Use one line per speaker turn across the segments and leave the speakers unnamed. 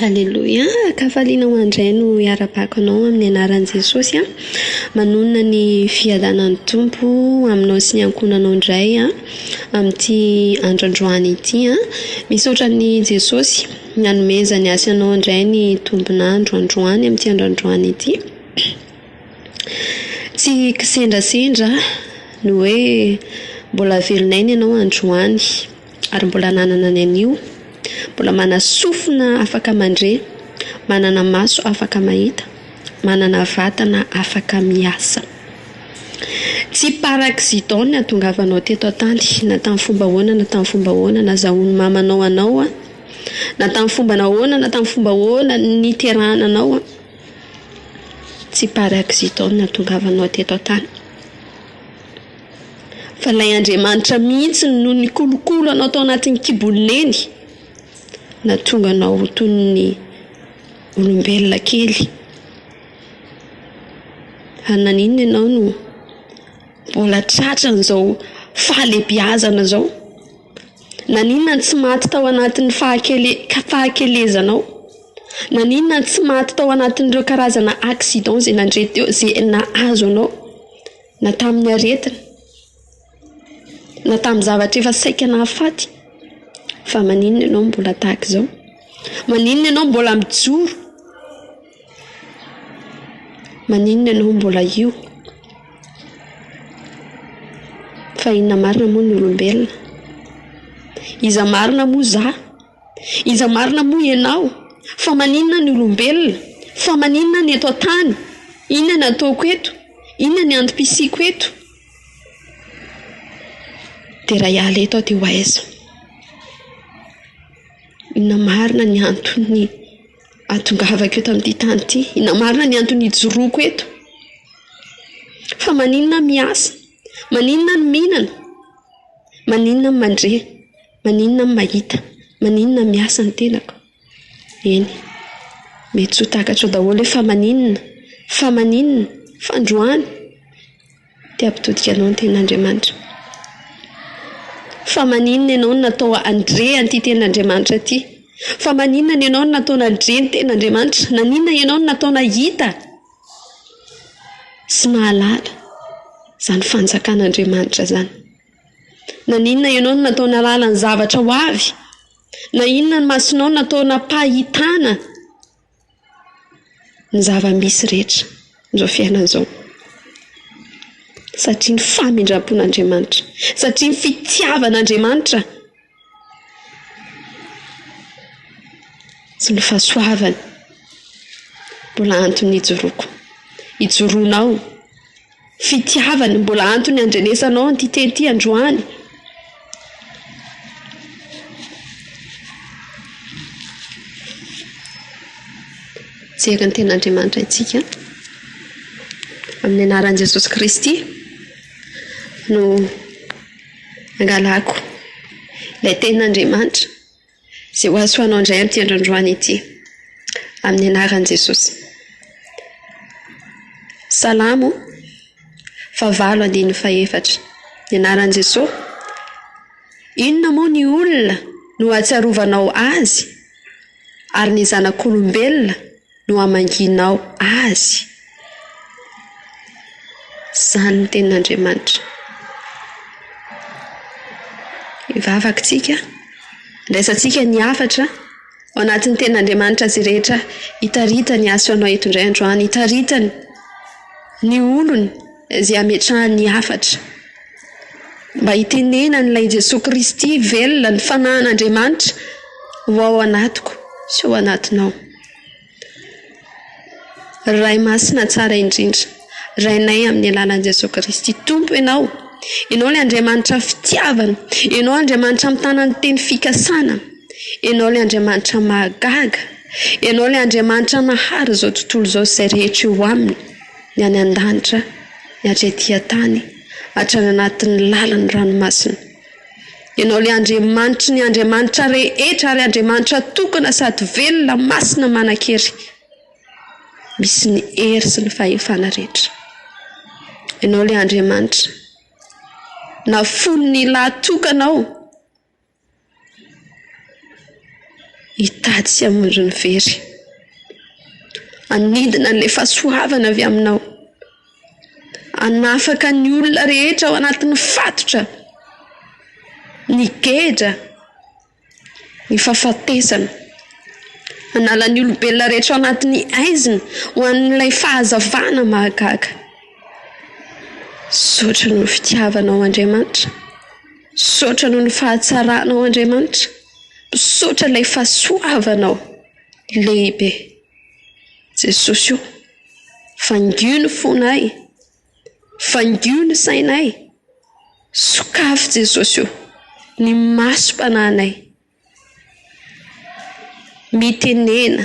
Aleloia! An-kafaliana ho andray no iarabako anao amin'ny anaran'i Jesosy. Manonona ny fiadanan'ny Tompo aminao sy ny ankohonanao indray amin'ity andro androany ity. Misaotra an'i Jesosy nanomezany ahy sy anao indray ny tombon'andro androany amin'ity andro androany ity. Tsy kisendrasendra ny hoe mbola velon'aina ianao androany. Ary mbola nanana ny anio. Mbola mana sofina afaka mandre, manana maso afaka mahita, manana vatana afaka miasa. Tsy par accident ny nahatongavanao teto an-tany, na tamin'ny fomba ahoana na tamin'ny fomba ahoana, nazahoan'ny mamanao anao, na tamin'ny fomba nahoana na tamin'ny fomba ahoana niterahana anao. Tsy par accident ny nahatongavanao teto an-tany. Fa ilay Andriamanitra mihitsy no nikolokolo anao tao anatin'ny kibon'i Neny, nahatonga anao ho toy ny olombelona kely. Ary naninona ianao no mbola tratran'izao fahalehibiazana izao? Naninona no tsy maty tao anatin'ny fahakele- fahakelezanao? Naninona no tsy maty tao anatin'ireo karazana accident izay nandre teo, izay nahazo anao? Na tamin'ny aretina, na tamin'ny zavatra efa saika nahafaty. Fa maninona ianao mbola tahaka izao? Maninona ianao mbola mijoro? Maninona ianao mbola io? Fa inona marina moa ny olombelona? Iza marina moa za? Iza marina moa ianao? Fa maninona ny olombelona? Fa maninona ny eto an-tany? Inona ny ataoko eto? Inona ny antom-pisiako eto? Dia raha hiala eto aho dia ho aiza? Inona marina ny antony ahatongavako eto amin'ity tany ity? Inona marina ny antony hijoroako eto? Fa maninona aho miasa? Maninona aho no mihinana? Maninona aho mandre? Maninona aho mahita? Maninona miasa ny tenako? Eny, mety tsy ho takatrao daholo hoe fa maninona? Fa maninona? Fa androany? Te hampitodika anao ny tenin'Andriamanitra. Fa maninona ianao no natao handre an'ity tenin'Andriamanitra ity? Fa maninona ianao no natao nandre ny tenin'Andriamanitra? Naninona ianao no natao nahita sy nahalala izany fanjakan'Andriamanitra izany? Naninona ianao no natao nahalala ny zavatra ho avy? Na inona ny masonao natao nampahitana ny zava-misy rehetra amin'izao fiainana izao? Satria ny famindram-pon'Andriamanitra, satria ny fitiavan'Andriamanitra sy ny fahasoavany mbola antony hijoroako, hijoroanao. Fitiavana, mbola antony handrenesanao an'ity teny ity androany. Mijery ny tenin'Andriamanitra isika. Amin'ny anaran'i Jesosy Kristy no angalako ilay tenin'Andriamanitra. Izay ho azo ho anao indray amin'ity andro androany ity. Amin'ny anaran'i Jesosy. Salamo fahavalo andininy fahefatra. Ny anaran'i Jesosy. Inona moa ny olona no ahatsiarovanao azy ary ny zanak'olombelona no hamangianao azy? Izany ny tenin'Andriamanitra. Hivavaka isika, handraisantsika ny hafatra ao anatin'ny tenin'Andriamanitra izay rehetra hitaritany ahy sy anao eto indray androany, hitaritany ny olony izay hametrahany ny hafatra mba hitenenan'ilay Jesoa Kristy velona ny fanahin'Andriamanitra ho ao anatiko sy ao anatinao. Ray Masina tsara indrindra, Rainay amin'ny alalan'i Jesoa Kristy Tompo Ianao. Ianao ilay Andriamanitra fitiavana, Ianao Andriamanitra mitana ny teny fikasana, Ianao ilay Andriamanitra mahagaga, Ianao ilay Andriamanitra nahary izao tontolo izao sy izay rehetra eo aminy, ny any an-danitra, ny hatrety an-tany, hatrany anatin'ny lalan'ny ranomasina. Ianao ilay Andriamanitry ny andriamanitra rehetra ary Andriamanitra tokana sady velona, masina, manan-kery, misy ny hery sy ny fahefana rehetra. Ianao ilay Andriamanitra nafoin'ny lahy tokana ao. Hitady sy hamonjy ny very. Hanidina an'ilay fahasoavana avy aminao. Hanafaka ny olona rehetra ao anatin'ny fatotra, ny gedra, ny fahafatesana. Hanala ny olombelona rehetra ao anatin'ny haizina ho an'ilay fahazavana mahagaga. Misaotra noho ny fitiavanao Andriamanitra. Misaotra noho ny fahatsaranao Andriamanitra. Misaotra ilay fahasoavanao lehibe. Jesosy o, vangio ny fonay, vangio ny sainay, sokafy Jesosy o, ny masom-panahinay. Mitenena,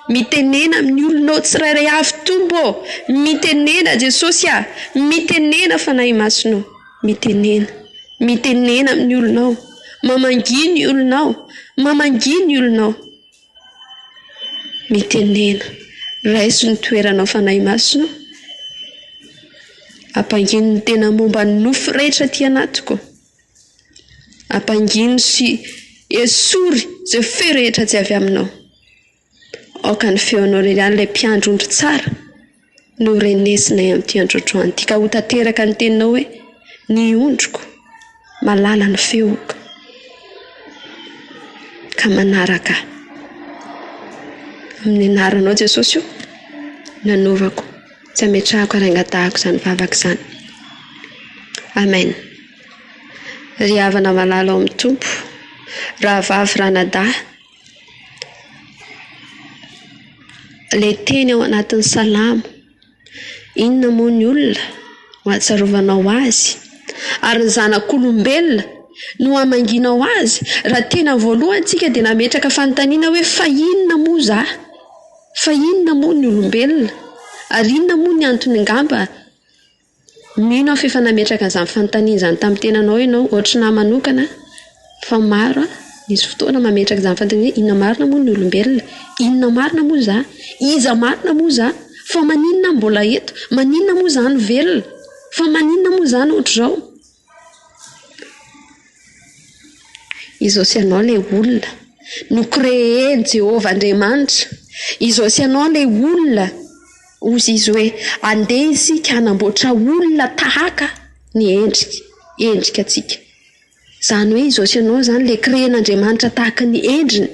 mitenena amin'ny olonao tsirairay avy Tompo ô, mitenena Jesosy a, mitenena Fanahy Masina ô, mitenena, mitenena amin'ny olonao, mamangia ny olonao, mamangia ny olonao. Mitenena, raiso ny toeranao Fanahy Masina ô, ampangino ny tena momba ny nofo rehetra aty anatiko. Ampangino sy esory izay feo rehetra tsy avy aminao. Aoka ny feonao irery ihany ilay mpiandry ondry tsara no renesinay amin'ity andro androany ity ka ho tanteraka ny teninao hoe ny ondriko malala ny feoko ka manaraka ahy. Amin'ny anaranao Jesosy o, nanaovako sy ametrahako ary angatahako izany vavaka izany. Amen. Ry havana malala ao amin'ny Tompo, rahavavy, ranadahy, ilay teny ao anatin'ny salamo, inona moa ny olona no ahatsiarovanao azy? Ary ny zanak'olombelona no hamangianao azy? Raha tena voalohany tsika dia nametraka fanontaniana hoe fa inona moa za? Fa inona moa ny olombelona? Ary inona moa ny antony angamba Mino aho f'efa nametraka an'izany fanontaniana izany tamin'ny tenanao ianao, ohatry ny ahy manokana fa maro aho nisy fotoana mametraka izany fanontaniana hoe inona marina moa ny olombelona? Inona marina moa izaho? Iza marina moa izaho? Fa maninona aho mbola eto? Maninona moa izaho no velona? Fa maninona moa izaho no ohatr'izao? Izao sy ianao ilay olona no-créer-n'i Jehovah Andriamanitra. Izao sy ianao ilay olona, hozy izy hoe, andeha isika hanamboatra olona tahaka ny endrika, endrika antsika. Izany hoe izao sy ianao izany ilay créer-n'Andriamanitra tahaka ny endriny.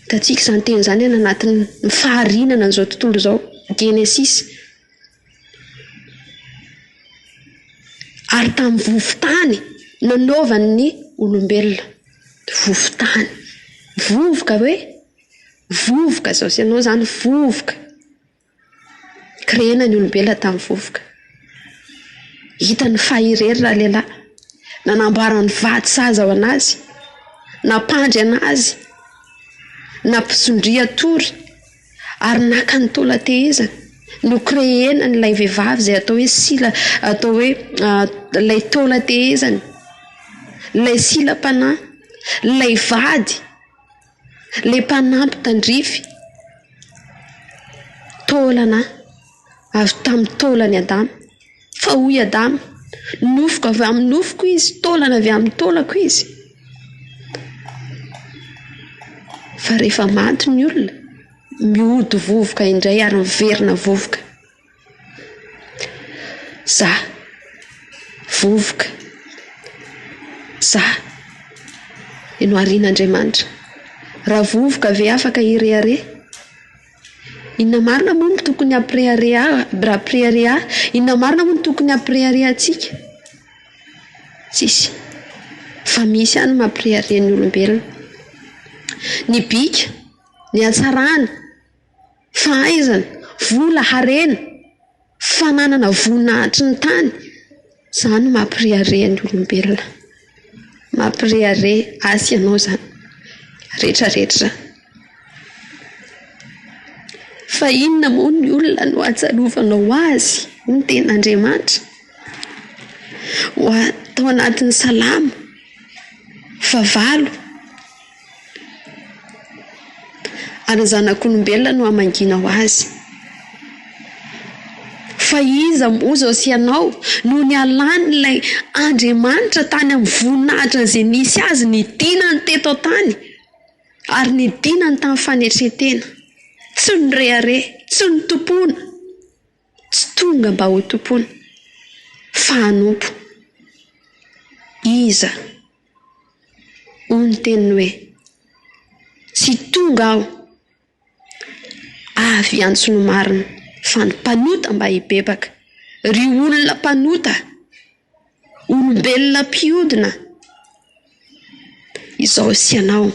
Hitantsika izany teny izany any anatin'ny faharianana an'izao tontolo izao, Genesisy. Ary tamin'ny vovo-tany nanaovany ny olombelona. Vovo-tany. Vovoka hoe? Vovoka izao sy ianao izany, vovoka. Créer-na ny olombelona tamin'ny vovoka. Hitany fa irery ralehilahy. Nanamboarany vady sahaza ho an'azy. Nampandry an'azy. Nampisondria tory. Ary naka ny taolan-tehezany. No-créer-na an'ilay vehivavy izay atao hoe sila, atao hoe ilay taolan-tehezany. Ilay silam-panahy. Ilay vady. Ilay mpanampy tandrify taolana avy tamin'ny taolan'i Adama. Fa hoy Adama, Nofoko avy amin'ny nofoko izy, taolana avy amin'ny taolako izy. Fa rehefa maty ny olona, mihody vovoka indray ary miverina vovoka. Za. Vovoka. Za. Dia noharian'Andriamanitra. Raha vovoka ve afaka hirehareha? Inona marina moa no tokony hampirehareha ahy, hampirehareha ahy? Inona marina moa no tokony hampirehareha antsika? Tsisy. Fa misy ihany ny mampirehareha ny olombelona. Ny bika, ny hatsarana. Fahaizana, vola, harena, fananana voninahitry ny tany, izany no mampirehareha ny olombelona. Mampirehareha ahy sy ianao izany rehetrarehetra izany. Fa inona moa ny olona no ahatsalovanao azy hoy ny tenin'Andriamanitra? Ho tao anatin'ny salamo fahavalo. Ary ny zanak'olombelona no hamangianao azy. Fa iza moa izao sy ianao no nialan'ilay Andriamanitra tany amin'ny voninahitra izay nisy azy nidinany teto an-tany? Ary nidinany tamin'ny fanetren-tena, tsy nirehareha, tsy nitompoana, tsy tonga mba hotompoina, fa hanompo. Iza? Hoy ny teniny hoe, Tsy tonga aho avy hiantso ny marina, fa ny mpanota mba hibebaka. Ry olona mpanota, olombelona mpiodina, izao sy ianao,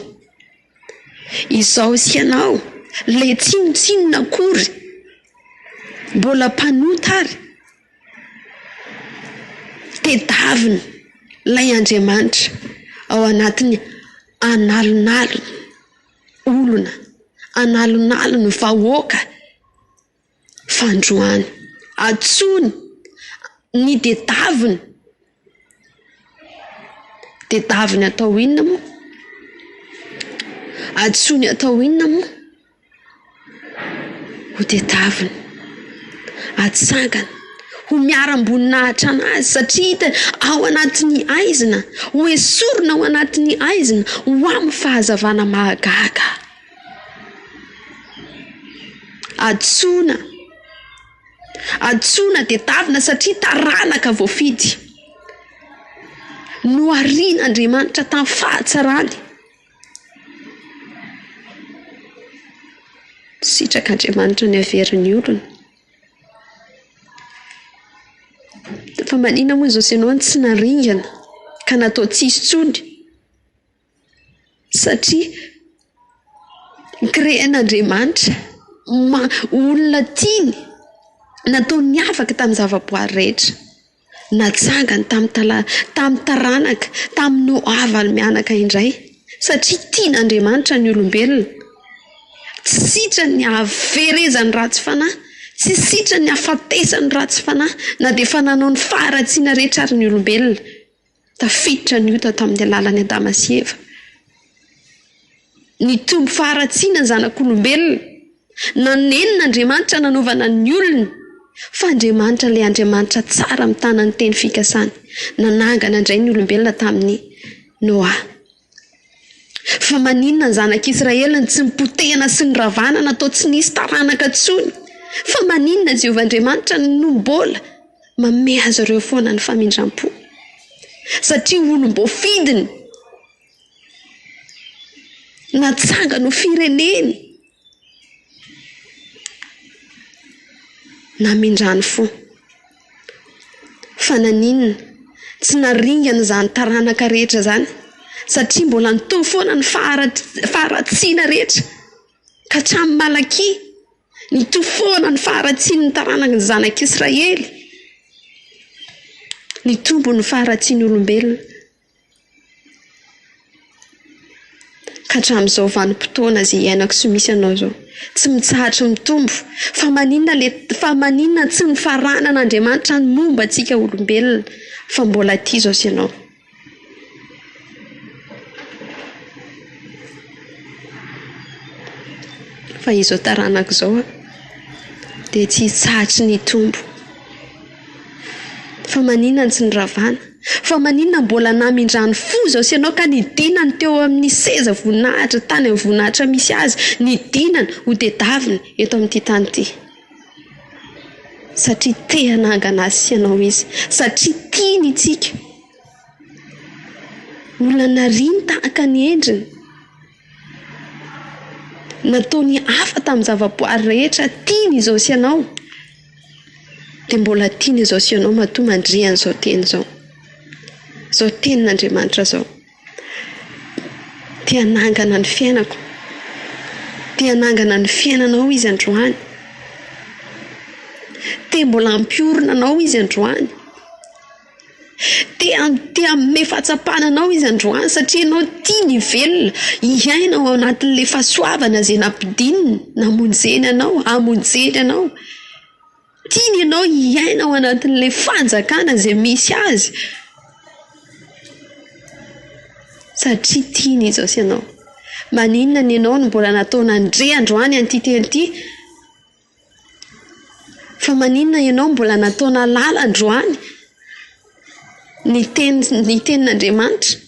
izao sy ianao, ilay tsinontsinona akory, mbola mpanota ary. Tedaviny ilay Andriamanitra ao anatin'ny analonalony olona, analonalony vahoaka fandroany. Antsoiny ny tedaviny. Tedaviny atao inona moa? Antsoiny atao inona moa? Ho tedaviny, hatsangany, ho miaram-boninahitra an'azy satria hitany ao anatin'ny haizina, ho esorina ao anatin'ny haizina ho amin'ny fahazavana mahagaga. Hadisoana, hadisoana tedavina satria taranaka voafidy. Noharian'Andriamanitra tamin'ny fahatsarany. Sitrak'Andriamanitra ny haverin'ny olona. Fa maninona moa izao sy ianao no tsy naringana ka natao tsisy intsony? Satria créer-n'Andriamanitra olona tiany, nataony niavaka tamin'ny zavaboary rehetra. Natsangany tamin'ny tala, tamin'ny taranaka, tamin'ny Noa valo-mianaka indray, satria tian'Andriamanitra ny olombelona. Tsy sitrany ny hahaverezan'ny ratsy fanahy, tsy sitrany ny hahafatesan'ny ratsy fanahy, na dia efa nanao ny faharatsiana rehetra ary ny olombelona. Tafiditra ny ota tamin'ny alalan'i Adama sy Eva. Nitombo faharatsiana ny zanak'olombelona. Nanenina Andriamanitra nanaovana ny olony. Fa Andriamanitra ilay Andriamanitra tsara mitana ny teny fikasany. Nanangana indray ny olombelona tamin'i Noa. Fa maninona ny zanak'Israely no tsy nipotehina sy niravana natao tsy nisy taranaka intsony? Fa maninona Jehovah Andriamanitra no mbola manome azy ireo foana ny famindram-po? Satria olom-boafidiny. Natsangany ho fireneny. Namindrany fo. Fa naninona? Tsy naringana izany taranaka rehetra izany, satria mbola nitohy foana ny faharatsiana rehetra, ka hatramin'i Malakia, nitohy foana ny faharatsian'ny taranaky ny zanak'Israely. Nitombo ny faharatsian'ny olombelona. Ka hatramin'izao vanim-potoana izay iainako sy misy anao izao, tsy mitsahatry mitombo. Fa maninona le, fa maninona tsy nifaranan'Andriamanitra ny momba antsika olombelona fa mbola aty izao sy ianao? Fa izao taranaka izao dia tsy hitsahatry ny hitombo. Fa maninona no tsy niravana? Fa maninona mbola namindrany fo izao sy ianao ka nidinany teo amin'ny seza voninahitra tany amin'ny voninahitra misy azy, nidinany ho tedaviny eto amin'ity tany ity? Satria te hanangana azy sy ianao Izy, satria tiany itsika. Olona nariany tahaka ny endriny. Nataony hafa tamin'ny zavaboary rehetra tiany izao sy ianao. Dia mbola tiany izao sy ianao matoa mandre an'izao teny izao. Izao tenin'Andriamanitra izao. Te hanangana ny fiainako. Te hanangana ny fiainanao Izy androany. Te mbola hampiorina anao Izy androany. Te te hanome fahatsapana anao izy androany satria ianao tiany hivelona, hiaina ao anatin'ilay fahasoavana izay nampidininy, namonjeny anao, hamonjeny anao. Tiany ianao hiaina ao anatin'ilay fanjakana izay misy azy. Satria tiany izao sy ianao. Maninona ny ianao no mbola natao nandre androany an'ity teny ity? Fa maninona ianao mbola natao nahalala androany ny teny ny tenin'Andriamanitra?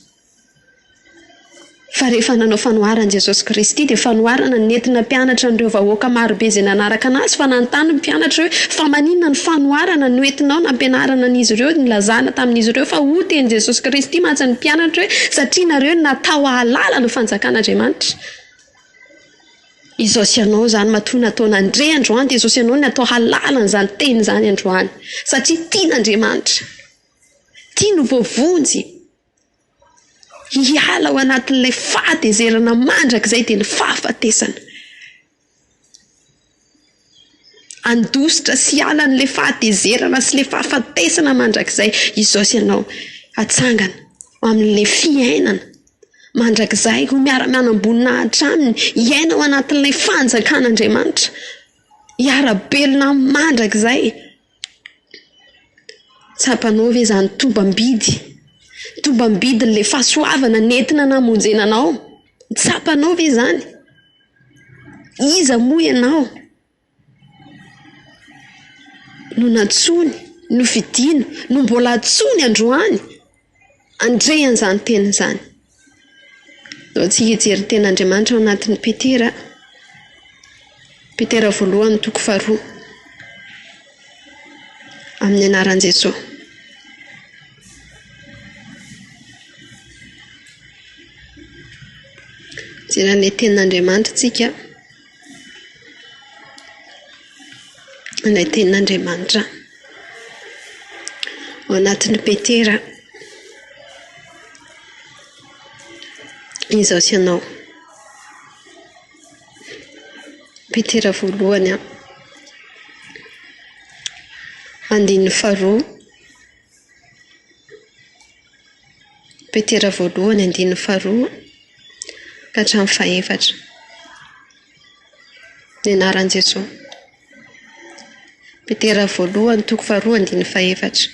Fa rehefa nanao fanoharana Jesosy Kristy dia fanoharana nentina nampianatra an'ireo vahoaka marobe izay nanaraka an'Azy fa nanontany ny mpianatra hoe fa maninona ny fanoharana no entinao nampianarana an'izy ireo nilazana tamin'izy ireo fa hoy teny Jesosy Kristy mantsy ny mpianatra hoe satria nareo natao hahalala ny fanjakan'Andriamanitra. Izao sy ianao izany matoa natao nandre androany dia izao sy ianao no natao hahalala an'izany teny izany androany satria tian'Andriamanitra. Tiany ho voavonjy. Hiala ao anatin'ilay fahatezerana mandrakizay dia ny fahafatesana. Handositra sy hiala an'ilay fahatezerana sy ilay fahafatesana mandrakizay izao sy ianao. Hatsangana ho amin'ilay fiainana mandrakizay, ho miara-manam-boninahitra aminy, hiaina ao anatin'ilay fanjakan'Andriamanitra, hiara-belona aminy mandrakizay. Tsapanao ve izany tombam-bidy, tombam-bidin'ilay fahasoavana nentina namonjena anao? Tsapanao ve izany? Iza moa ianao no nantsoiny, nofidiny, no mbola antsoiny androany handre an'izany teny izany? Ndao tsika hijery ny tenin'Andriamanitra ao anatin'i Petera, Petera voalohany toko faharoa, amin'ny anaran'i Jesoa. Mijery an'ilay tenin'Andriamanitra tsika. Ilay tenin'Andriamanitra ao anatin'i Petera. Izaho sy ianao. Petera voalohany an. Andininy faharoa. Petera voalohany andininy faharoa ka hatramin'ny fahefatra. Ny anaran'i Jesoa. Petera voalohany toko faharoa andininy fahefatra.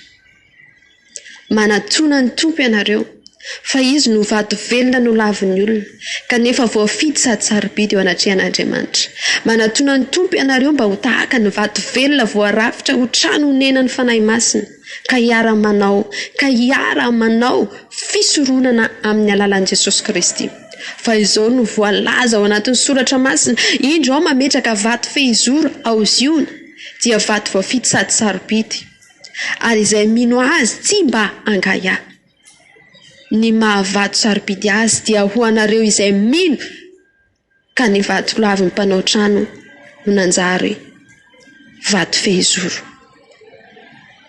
Manatona ny Tompo ianareo, fa Izy no vato velona nolavin'ny olona, kanefa voafidy sady sarobidy eo anatrehan'Andriamanitra. Manatona ny Tompo ianareo mba ho tahaka ny vato velona voarafitra ho trano honenan'ny Fanahy Masina, ka hiara-manao, ka hiara-manao fisoronana amin'ny alalan'i Jesosy Kristy. Fa izao no voalaza ao anatin'ny Soratra Masina, Indro Aho mametraka vato fehizoro ao Ziona, dia vato voafidy sady sarobidy. Ary izay mino Azy tsy mba hangahiahy. Ny maha vato sarobidy azy dia ho anareo izay mino ka ny vato lavin'ny mpanao trano no nanjary vato fehizoro.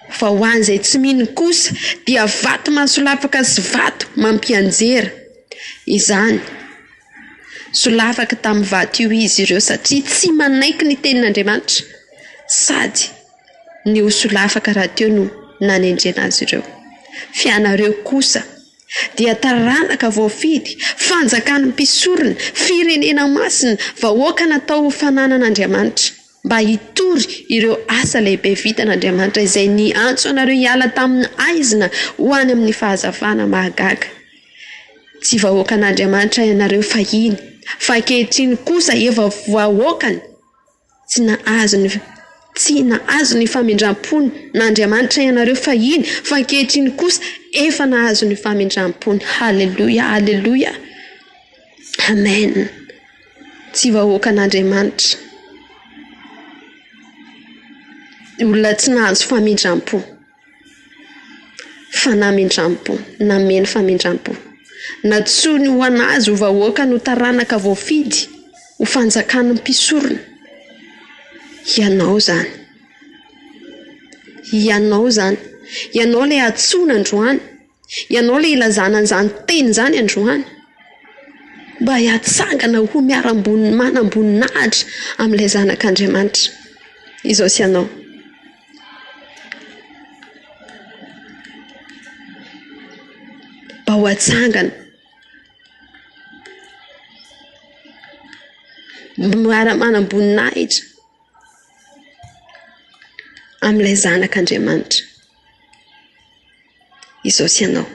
Fa ho an'izay tsy mino kosa dia vato mahasolafaka sy vato mampianjera izany. Solafaka tamin'ny vato io izy ireo satria tsy manaiky ny tenin'Andriamanitra sady ny ho solafaka rahateo no nanendrena azy ireo. F'ianareo kosa dia taranaka voafidy, fanjakan'ny mpisorona, firenena masina, vahoaka natao ho fananan'Andriamanitra, mba hitory ireo asa lehibe vitan'Andriamanitra izay niantso anareo hiala tamin'ny haizina ho any amin'ny fahazavana mahagaga. Tsy vahoakan'Andriamanitra ianareo fahiny, fa ankehitriny kosa efa vahoakany. Tsy nahazo ny Tsy nahazo ny famindram-pon' Andriamanitra ianareo fahiny, fa ankehitriny kosa efa nahazo ny famindram-pony. Haleloia, haleloia. Amen. Tsy vahoakan'Andriamanitra. Olona tsy nahazo famindram-po. Fa namindram-po, nameno famindram-po. Nantsoiny ho an'Azy ho vahoaka no taranaka voafidy ho fanjakan'ny mpisorona. Ianao izany. Ianao izany. Ianao ilay antsoina androany. Ianao ilay ilazana an'izany teny izany androany. Mba hiatsangana ho miaram-bonin manam-boninahitra amin'ilay Zanak'Andriamanitra. Izao sy ianao. Mba ho atsangana. Miara-manam-boninahitra amin'ilay Zanak'Andriamanitra. Izao sy ianao.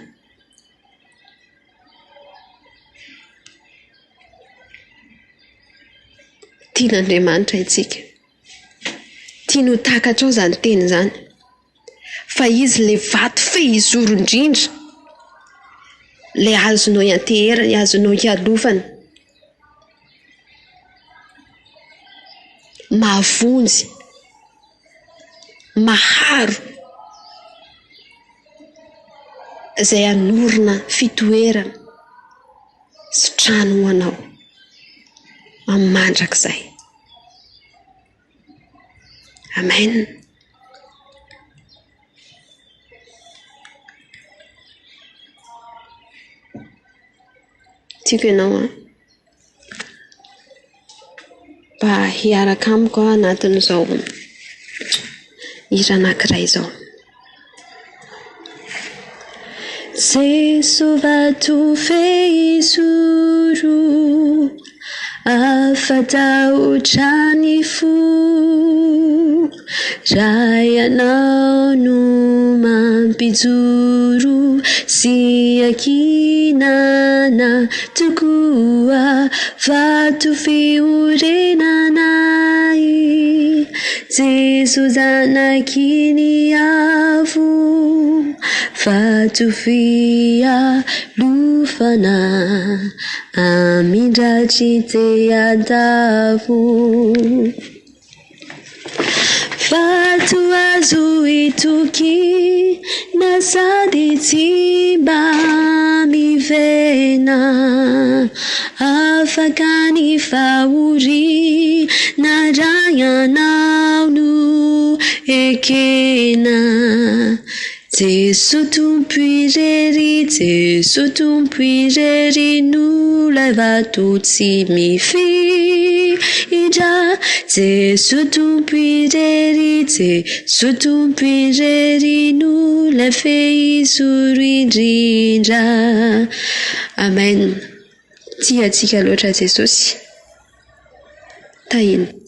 Tian'Andriamanitra isika. Tiany ho takatrao izany teny izany. Fa Izy ilay vato fehizoro indrindra. Ilay azonao ianteherana, azonao ialofana. Mahavonjy, maharo izay hanorina fitoerana sy trano ho anao amin'ny mandrakizay. Amen. Tiako ianao an. Mba hiaraka amiko aho anatin'izao hira anankiray izao. Jeso vato fehizoro, afa-tahotra ny fo. Raha ianao no mampijoro sy iankinana tokoa, vato fiorenanay, Jeso Zanaky ny Avo, vato fialofana, amindra tsy te handavo. Vato azo itokiana sady tsy mba miverina, afaka ny fahoriana raha ianao no ekena. Jeso Tompo irery, Jeso Tompo irery no lay vato tsy mifindra. Jeso Tompo irery, Jeso Tompo irery no lay fehizoro indrindra. Amen. Tia antsika loatra Jesosy. Tahiny.